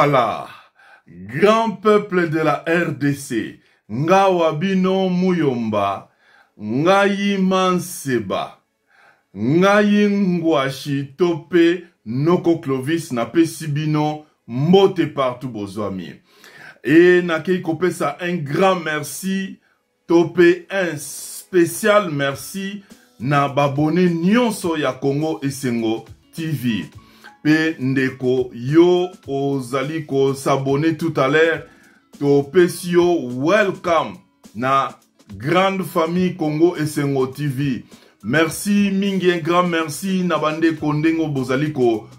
Voilà, grand peuple de la RDC, ngawa bino muyomba, ngai manseba, ngai ngwashi to pe noko Clovis napesi bino mbote partout bozwami. Et nakei kopesa un grand merci to pe un special merci na babone nyonso ya Congo Esengo TV. Pe ndeko yo ozali ko s'abonner tout à l'heure, topesi yo welcome na grande famille Congo Esengo TV. Merci mingi, un grand merci na bandeko ndenge bozali ko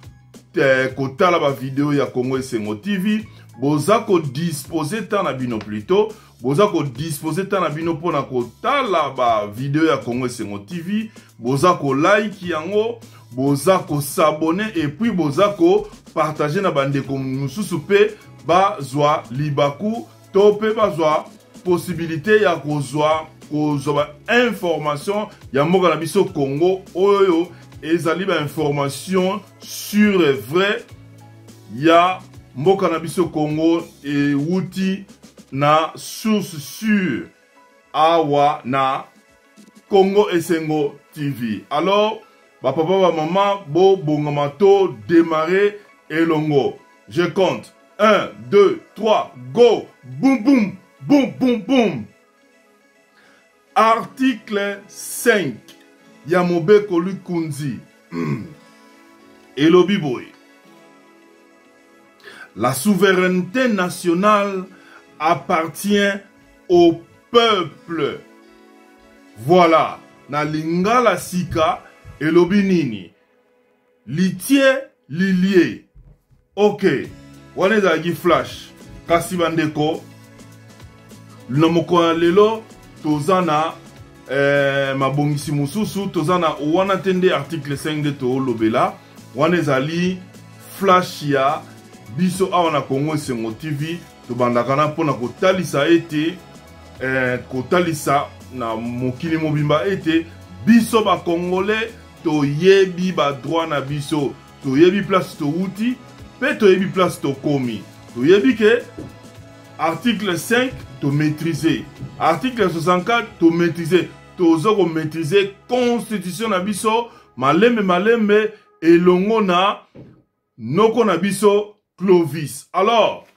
eh, kotala ba video ya Congo Esengo TV. Boza ko disposer temps na bino plutôt boza ko disposer temps na bino pona kotala ba video ya Congo Esengo TV, boza ko like yango, boza ko s'abonner et puis boza ko partager na bandeko mosusu pe bazwa libaku to pe bazwa possibilité ya kozwa kozwa ba information ya mboka na biso Congo oyo ezali ba information sur et vrai ya mboka na biso Congo ewuti na source sûre awa na Congo Esengo TV. Alors ba papa ba mama bo bongama to démarrer elongo. Je compte 1 2 3 go boum boum boum boum boum. Article 5 ya mobeko likunzi elobi boye: La souveraineté nationale appartient au peuple. Voilà, na lingala sika elobi nini? Litie lilie. Ok, wana ezalaki flash. Kasi bandeko, na mokolo ya lelo toza na eh, mabongisi mosusu, toza na wana te nde article 5 nde tolobela. Wana ezali flash ya biso awa na Congo Esengo TV, tobandaka na mpona kotalisa ete eh, kotalisa na mokili mobimba ete biso ba Congolais toyebi ba droit na biso, toyebi place towuti mpe toyebi place tokomi. Toyebi ke article 5 to maîtriser, article 64 to maîtriser, toza ko maîtriser constitution na biso malembe malembe elongo na noko na biso Clovis. Alors,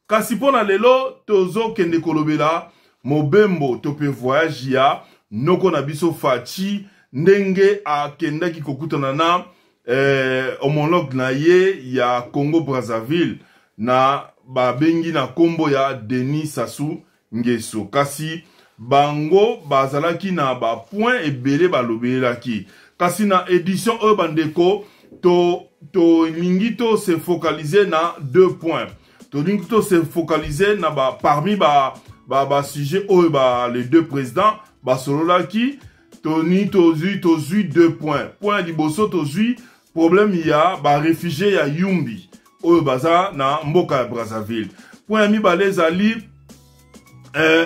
kasi mpo na lelo tozokende kolobela mobembo to pe voyage ya noko na biso Fatshi ndenge akendaki kokutana na eh, homologue na ye ya Congo Brazzaville na babengi na kombo ya Denis Sassou Nguesso. Kasi bango bazalaki na ba point ebele balobelaki. Kasi na edition oyo bandeko to tolingi to se focaliser na deux points. Tolingi to se focaliser na ba parmi ba ba, ba sujet oyo ba les deux présidents basololaki. Toni tozui tozui deux points. Point liboso tozui problème ya ba réfugiés ya Yumbi oyo baza na mboka ya Brazzaville. Point ya mibale ezali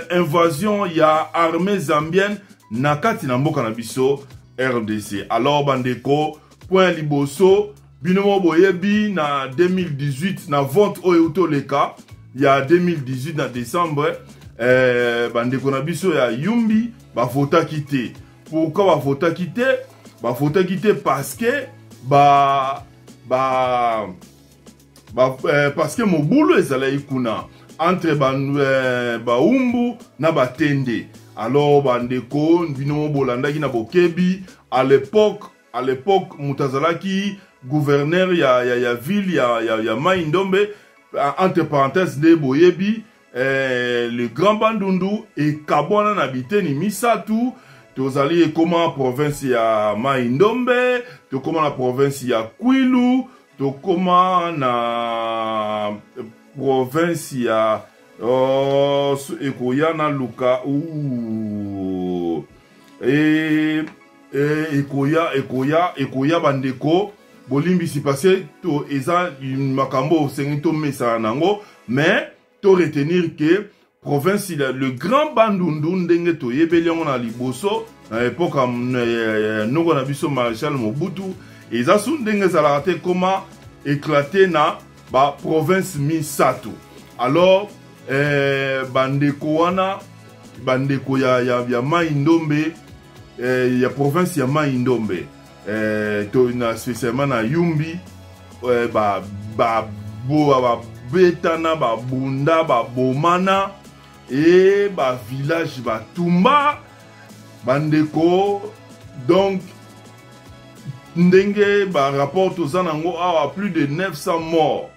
invasion ya armée zambienne na kati na mboka na biso RDC. Alors bandeko, point ya liboso bino moko boyebi na 2018 na vote oyo euti oleka ya 2018 na décembre, bandeko na biso ya Yumbi bavotaki te. Pourquoi bavotaki te? Bavotaki te parce que ba ba ba parce que mobulu ezalaki kuna entre ba baumbu na batende. Alors bandeko bino bolandaki na bokebi à l'époque, à l'époque moto azalaki gouverneur ya, ya, ya ville ya, ya, ya Mai Ndombe, entre parenthèses nde boyebi le Grand Bandundu ekabwana na biteni misatu. Tozali ekoma province ya Mai Ndombe, tokoma na province ya Kwilu, tokoma na province ya oh, ekoya na Luka ouh. E, e, ekoya ekoya ekoya bandeko bolimbisi parce to eza makambo osengi tomesana nango, mais to retenir que province le Grand Bandundu ndenge toyebeli yango na liboso na époque ya noko na biso Maréchal Mobutu eza su ndenge ezalaka te, koma éclaté na Ba province misato. Alors eh, bandeko wana bandeko ya, ya, ya Mai Ndombe eh, ya province ya Mai Ndombe eh, to na spécialement na Yumbi eh, ba ba bo ba betana babunda babomana e ba village batumba bandeko. Donc ndenge ba rapport toza nango awa, plus de 900 morts.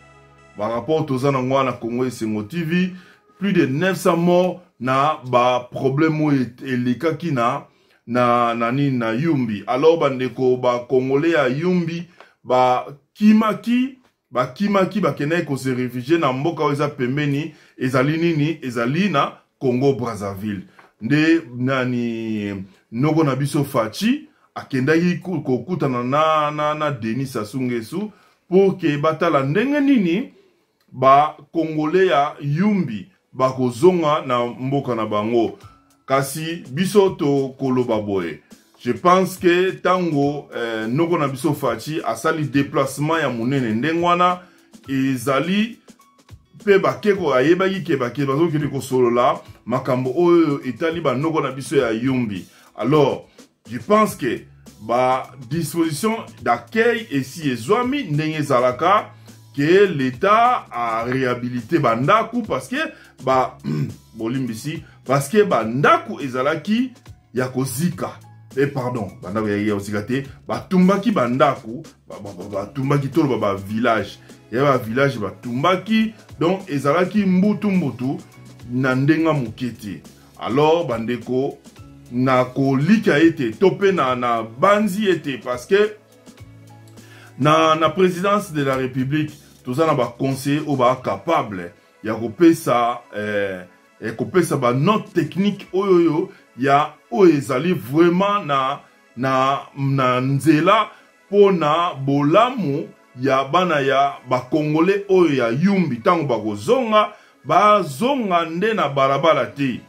Ba rapport toza nango wana Congo Esengo TV, plus de 900 morts na ba problème oyo elekaki na nini, na Yumbi. Alors bandeko ba Congolais ya Yumbi bakimaki, bakimaki, bakendaki kose réfugier na mboka oyo eza pembeni. Ezali nini? Ezali na Congo Brazzaville. Nde nani, noko na biso Fatshi akendaki kokutana na Denis Sassou Nguesso pour que batala ndenge nini Bakongole ya Yumbi bakozonga na mboka na bango. Kasi biso tokoloba boye, je pense que ntango noko na biso Fatshi asali déplacement ya monene ndenge wana, ezali mpe bakeko ayebaki ke bake bazokende kosolola makambo oyo etali banoko na biso ya Yumbi. Alors je pense que ba disposition d'accueil esi ezwami ndenge ezalaka, ke l'État a réhabilité bandako, parce que ba bolimbisi, parce que bandako ezalaki ya kozika. E pardon, bandako ya kozika te, batumbaki bandako, batumbaki, toloba bavillage ya bavillage batumbaki. Donc ezalaki mbutu mbutu na ndenge moke te. Alors bandeko, na kolika ete to mpe na banzi ete, parce que na présidence de la République toza na baconseiller oyo bacapable ya kopesa kopesa banote technique oyo ya oyo ezali vraiment na nzela mpo na bolamu ya bana ya Bakongole oyo ya Yumbi. Ntango bakozonga, bazonga nde na balabala te,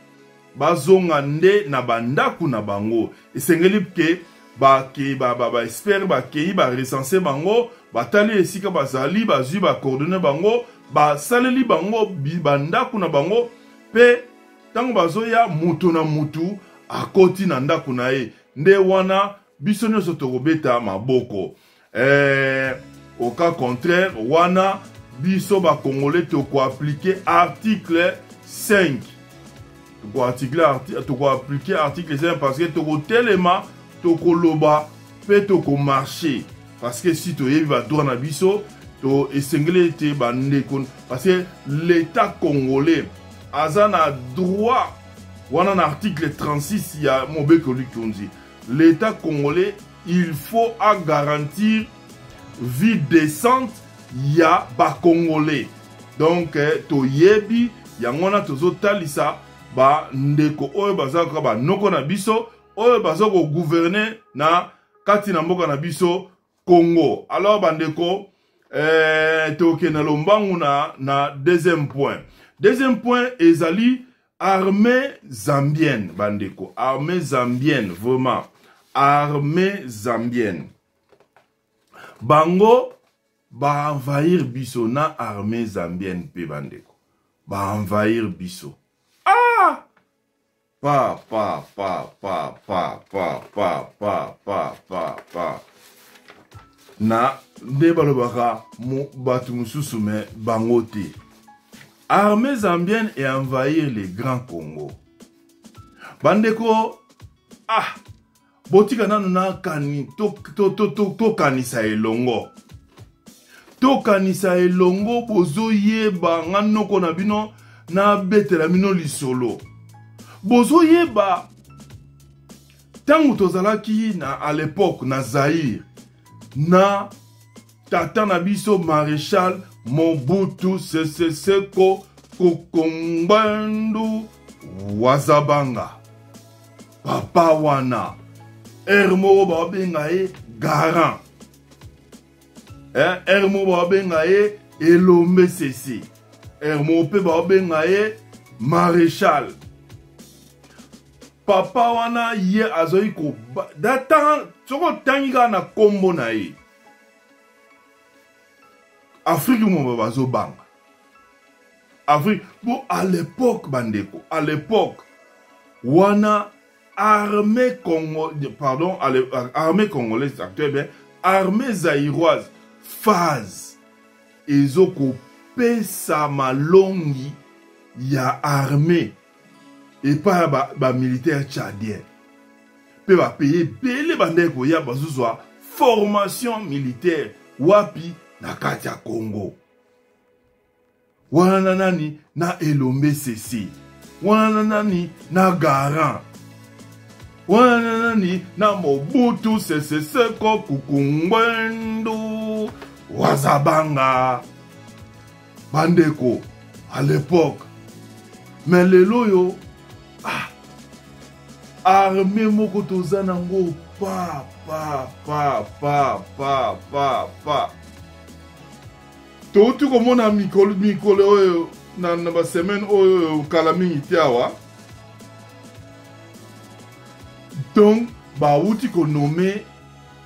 bazonga nde na bandako na bango. Esengeli ke baexpert ba, ba, ba bakei barecense bango, batali esika bazali, bazwi bacoordonnées bango, basaleli bango bandako na bango, mpe ntango bazoya, moto na motu akoti na ndako na ye. Nde wana biso nyonso tokobeta maboko. Au cas contraire wana, biso Bakongole tokoappliquer article 5, tokoappliquer article 5, parce que tokotelema, tokoloba mpe tokomarcher, parce que si toyebi badroit na biso, to esengeli ete bandeko, parce que l'État congolais aza na droit wana na article 36 ya mobeko likonzi. L'État congolais, il faut a garantir vie décente ya Bakongolais. Donc toyebi yango wana, tozotalisa bandeko oyo baza kaka banoko na biso oyo baza kogouverner na kati na mboka na biso Congo. Alors bandeko, tokende lombangu na deuxième point. Deuxième point ezali armée zambienne. Bandeko, armée zambienne, vraiment, armée zambienne, bango baenvahir biso na armée zambienne mpe. Bandeko, baenvahir biso. Ah, pa pa pa pa pa pa pa pa pa pa pa na nde balobaka bato mosusu, me bango te. Armée zambienne e envahir le Grand Congo. Bandeko, ah, botika nanu nakani tokanisa elongo, tokanisa elongo. Bozoyeba nga noko na bino, nabetela bino lisolo. Bozoyeba ntango tozalaki na à l'époque na Zaïre na tata na biso maréchal Mobutu Sese Seko Kuku Ngbendu Wazabanga. Papa wana, ere moko babenga ye garant, ere moko babenga ye Elombe Sese, ere moko mpe babenga ye maréchal. Papa wana, ye azwaki ko data. Soki otangi kaka na nkombo na ye, Afrique mobimba bazobanga. Afrique bo à l'époque bandeko, à l'époque wana armée Congo pardon, armée congolaise actuelle bien armée zaïroise phase ezokopesa malongi ya armée epai ya bamilitaire ba tchadien mpe bapays ebele bandaki koya bazozwa formation militaire wapi na kati ya Congo. Wana na nani? Na Elombe Sese. Wana na nani? Na Garant. Wana na nani? Na Mobutu Sese Seko Kukungwendu Wazabanga. Bandeko à l'époque. Mais lelo yo ah, armée moko toza nango pa pa pa pa pa pa pa touti komona mikolo mikolo oyo na, na basemaine oyo kala mingi te awa donc bawuti konome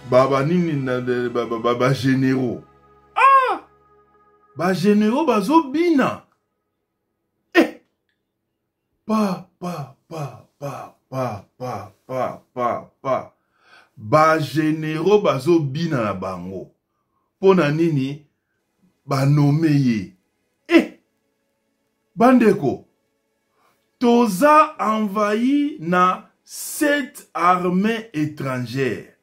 banini bagénéraux ah bagénéraux bazobina eh! pa pa pa pa pa pa pa pa pa bagénéraux bazobina na bango mpo na nini banome ye eh! Bandeko toza envahi na 7 armées étrangères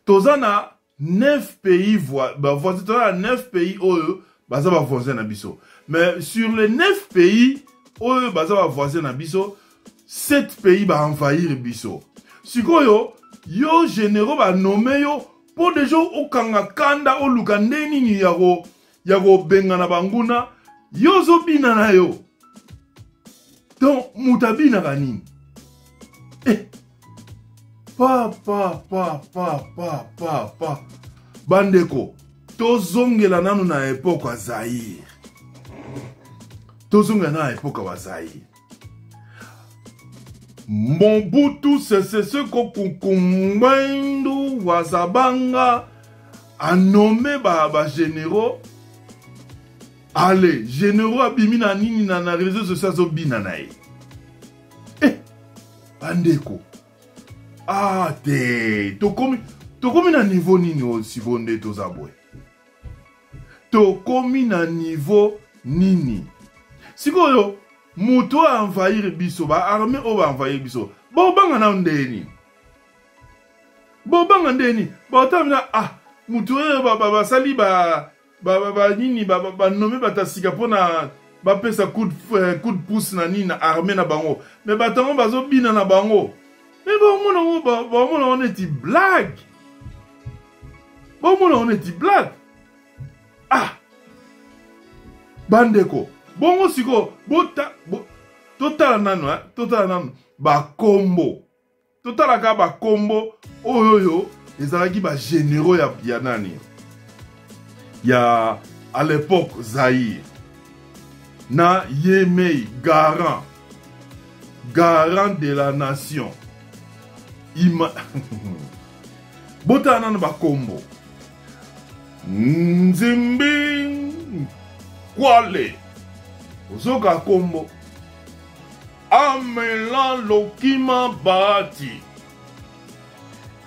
toza na 9 pays voisins toza na 9 pays oyo baza ba voisin na biso mais sur les 9 pays oyo baza ba voisin na biso 7 pays ba envahir biso sikoyo yo généraux banome yo mpo deja okanga kanda oluka nde nini ya kobengana banguna yo ozobina na yo donc moto abinaka nini eh. pa pa pa pa pa pa pa bandeko tozongela nanu na epoke ya zaire tozongela nanu na epoke ya bazaire Mobutu Sese Seko Kukumbendu Wazabanga a nommé ba, ba généraux. Allez, généraux abimi na nini na, na réseau social azobina na ye. Eh, bandeko. Ah te, tokomi tokomi na niveau nini oyo sikoyo nde toza boye? Tokomi na niveau nini? Sikoyo moto oyo envahir biso ba armée oyo ba envahir biso bobanga nao ndenge nini bobanga ndenge nini baotamina ah moto oyo basali banini banome bato ya sika mpona bapesa coup de eh, pouce na nini na armée na bango me bato yango bazobina na bango me baomona yango baomona yango neti blague baomona yango neti blague ah bandeko bongo sikoyo bota bo, totala nanu eh? totala nanu bakombo totalaka bakombo oyo oyo ezalaki bagénéraux ya, ya nani ya à l'époque zaïre na yemei garant garant de la nation Ima... botala nanu bakombo Nzimbi Kwale ozoka kombo Amela Lokima Bahati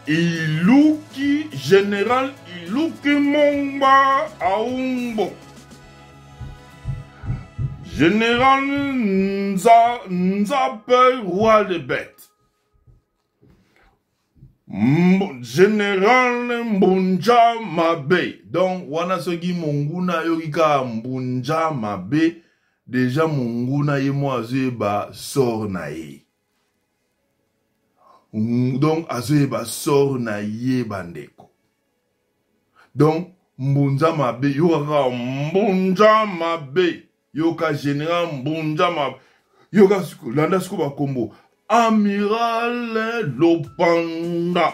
Iluki General Iluki Mongba Aumbo General Nza Nzape Roi de Bête General Mbunja Mabe. Donc wana soki monguna ayoki kaka Mbunja Mabe deja monguna ye mo azoyeba sort na ye. Donc azoyeba sort na ye bandeko. Donc Mbunja Mabe yoka kaka Mbunja Mabe. Yoka general Mbunja ma yoka landa siko bakombo Amiral Lopanda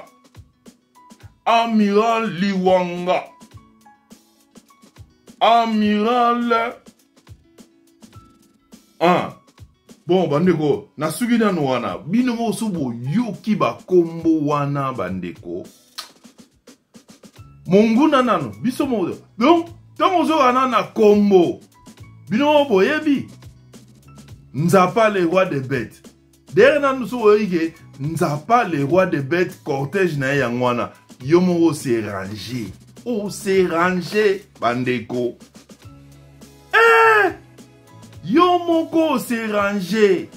Amiral Liwanga Amiral 1 bon bandeko nasuki nano wana bino moko so boyoki bakombo wana bandeko monguna nano biso moko donc. Ntango ozokana na kombo, bino boyebi Nzapa le roi des bêtes. D'ailleurs nanu soki oyoki ke Nzapa le roi des bêtes cortège na ye yango wana, yo moko ose ranger, ose ranger bandeko. Eh! Yo moko ose ranger.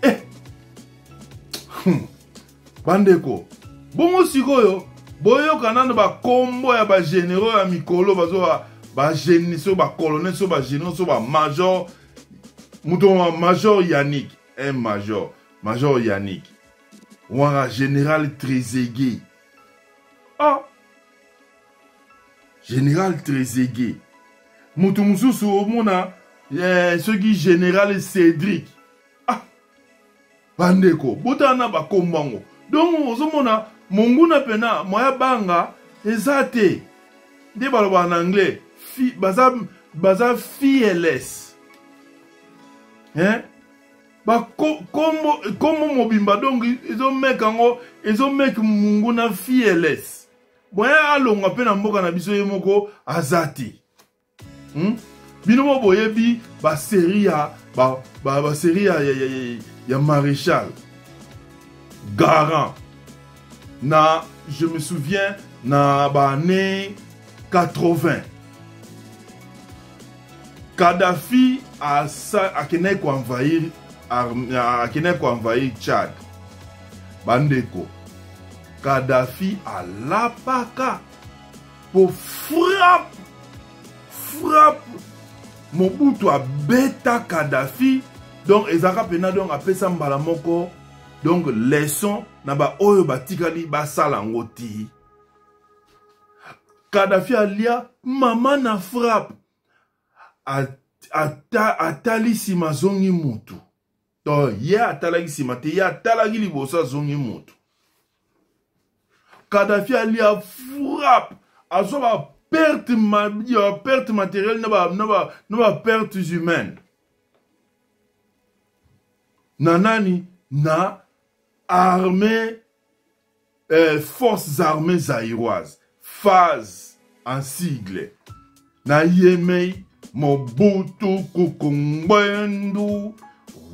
Eh! Bandeko, bongo sikoyo boyoka nano bakombo ya bageneraux ya mikolo bazoba bageni so bacolonel so bageneraux so bamajor moto wa major Yannick, un major, major Yannick wana général Trezeguet. Ah, général Trezeguet, moto mosusu omona eh, soki général Cédric. Ah, bandeko, botala na bakombo yango. Donc ozomona monguna pena moya banga eza te. Nde balobaka na anglais fi, baza, baza fearless, hein? Ba kombo, kombo mobimba donc ezomeka yango, ezomeka monguna fearless. Boya alongwa pe na mboka na biso ye moko aza te. Bino mo boyebi ba série ya ba, ba, ba série ya, ya, ya, ya, ya Maréchal Garant na, je me souviens na ba année 80 Kadhafi akendaki koenvahir, akendaki koenvahir Tchad. Bandeko, Kadhafi alapaka po frappe, frappe Mobutu abeta Kadhafi. Donc ezalaka pena, donc apesa mbala moko donc leçon na ba oyo batikali basala yango ti. Kadhafi alia mama na frappe, atali nsima azongi mutu. Donc ye atalaki nsima te, ye atalaki liboso azongi mutu. Kadhafi alia frappe, azwa ba perte ma, ya perte matérielle na ba, na ba, na ba pertes humaines. Na nani? Na armée, forces armées zaïroises, FAZ en sigle. Na Yemei, Mobutu Kukungwendu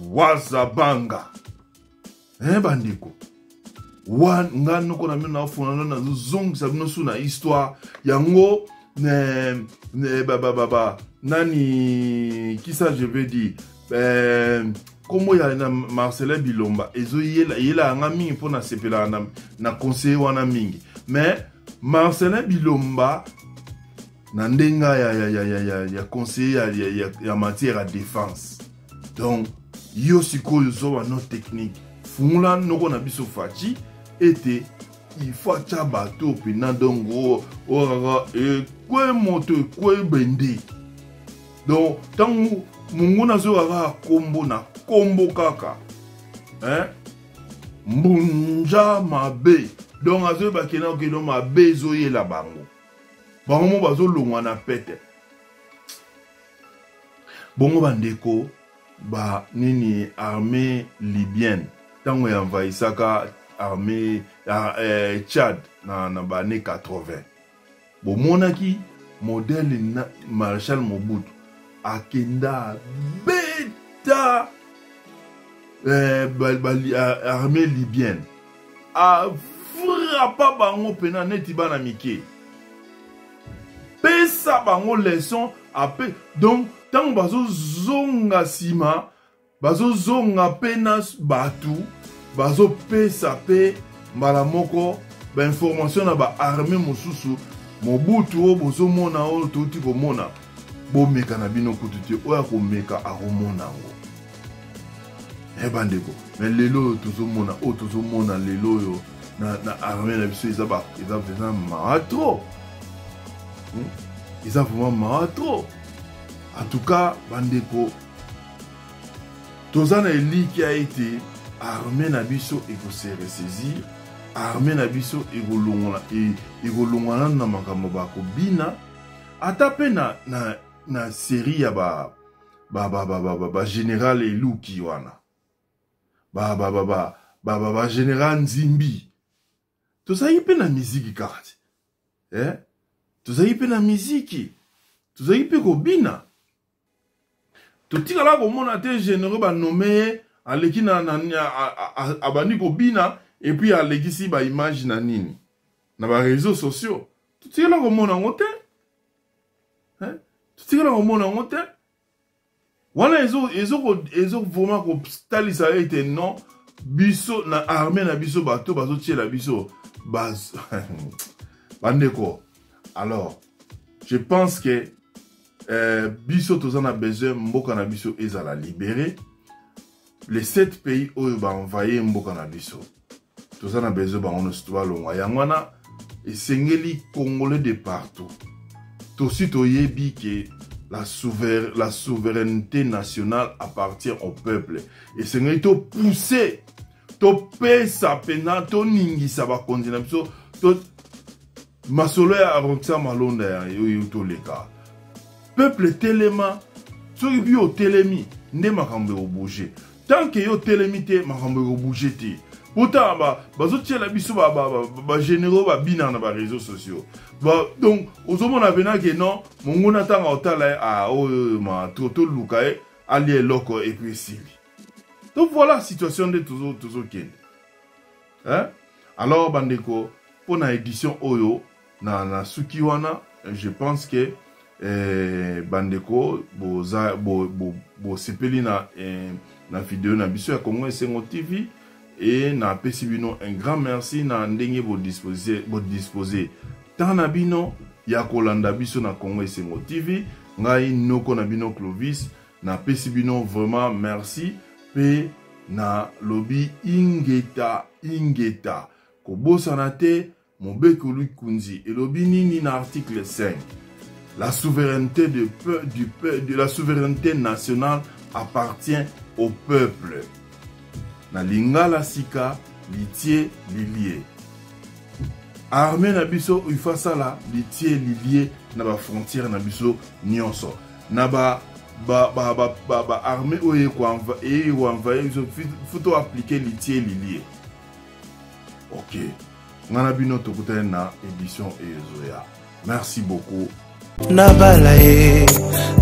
Wazabanga. Hein, bandeko? Wa nga noko na bino nafuna na nazozongisa bino su na histoire yango ne, ne, ba, ba, ba, ba, nani qui ça je veux dire, kombo ya na Marcelin Bilomba ezoyela yela nga mingi mpo nasepelaka na, na conseiller wana mingi. Mais Marcelin Bilomba na ndenge ya, ya, ya, ya, ya, ya conseiller ya, ya, ya, ya matière ya défense. Donc yo sikoyo zoba no technique fungula noko na biso Fatshi ete il faut atia bato mpena donc oyo kaka ekwe moto ekwe bende. Donc ntango monguna azoyoka kaka kombo na kombo kaka, hein? Mbunja mabe, donc azoyeba kena okeno mabe ezoyela bango, bango mo bazolongwa na pete. Bongo bandeko ba nini armée libyenne ntango ya envahissaka armée ya Tchad na ba année 80, bomonaki modèle na Maréchal Mobutu akenda beta armée libyenne, afrappa bango pena neti bana mike, pesa bango leçon ape. Donc ntango bazozonga nsima, bazozonga pe na bato, bazopesa pe mbala moko bainformation na baarmée mosusu. Mobutu oyo bozomona, oyo touti komona, bomeka na bino kutu te, oyo akomeka akomona yango. Bandeko, mais lelo oyo tozomona, oyo tozomona lelo oyo na armée na biso eza vraiment mawa trop. Eza vraiment mawa trop. En tout cas bandeko, toza na elikia ete armée na biso ekose ressaisir, armée na biso ekolongwa nanu na makambo bakobina, ata pe na série ya ba général eluki wana, ba général Nzimbi. Tozalaki mpe na miziki kaka te, eh? Tozalaki mpe na miziki. Tozalaki mpe kobina. Totikala komona te généraux banome ye aleki na, na, abandi kobina et puis alekisi ba image na nini na ba réseaux sociaux. Totikala komona yango te. Hein? Totikala komona yango te. Wana ezo ezo ezo vraiment kotalisa ete non biso na armée na biso bato bazotiela biso baz bandeko. Alors je pense que biso toza na besoin mboka na biso ezala libéré. Les 7 pays oyo ba envahir mboka na biso, toza na besoin bango nyonso balongwa. Yango wana esengeli Congolais de partout tosi toyebi ke la souveraineté nationale appartient au peuple. Esengeli to pousser, topesa mpena, toningisa bakonzi na biso to masolo ya Roxa Malonda ya oyo toleka. Peuple telema, soki bio otelemi nde makambo ekobouge. Tant que yo otelemi te, makambo ekobouge te. Pota bazotiela biso bagénéraux babinaka na baréseaux sociaux. Donc ozomona pena ke non, monguna ntango otala ye, ah, oyo ma toluka ye alia eloko et puis esili. Donc voilà situation nde tozokende. Hein? Alors bandeko, mpo na édition oyo na suki wana, je pense que bandeko boza bosepeli na video na biso ya Congo Esengo TV et na apesi bino un grand merci na ndenge bodisposer temps na bino ya kolanda biso na Congo Esengo TV. Ngai noko na bino Clovis, na apesi bino vraiment merci pe na lobi ingeta ingeta. Kobosana te mobeko likunzi elobi nini na article 5? La souveraineté de la souveraineté nationale appartient au peuple. Na lingala sika litie lilie. Armée na biso ifasala litie lilie na ba frontière na biso nyonso. Na ba ba ba ba ba, ba armée oyo eko envahir biso, faut appliquer litie lilie. OK. Ngana bino tokutani na édition ezoya. Merci beaucoup. Nabala ye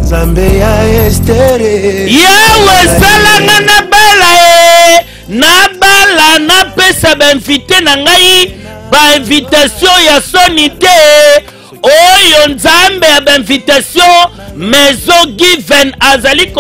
Nzambe ya Estere. Yawe salanga nabala ye, nabala napesa bainvite na ngai bainvitation ya soni te. Oyo Nzambe ya bainvitation Maison Given azali ko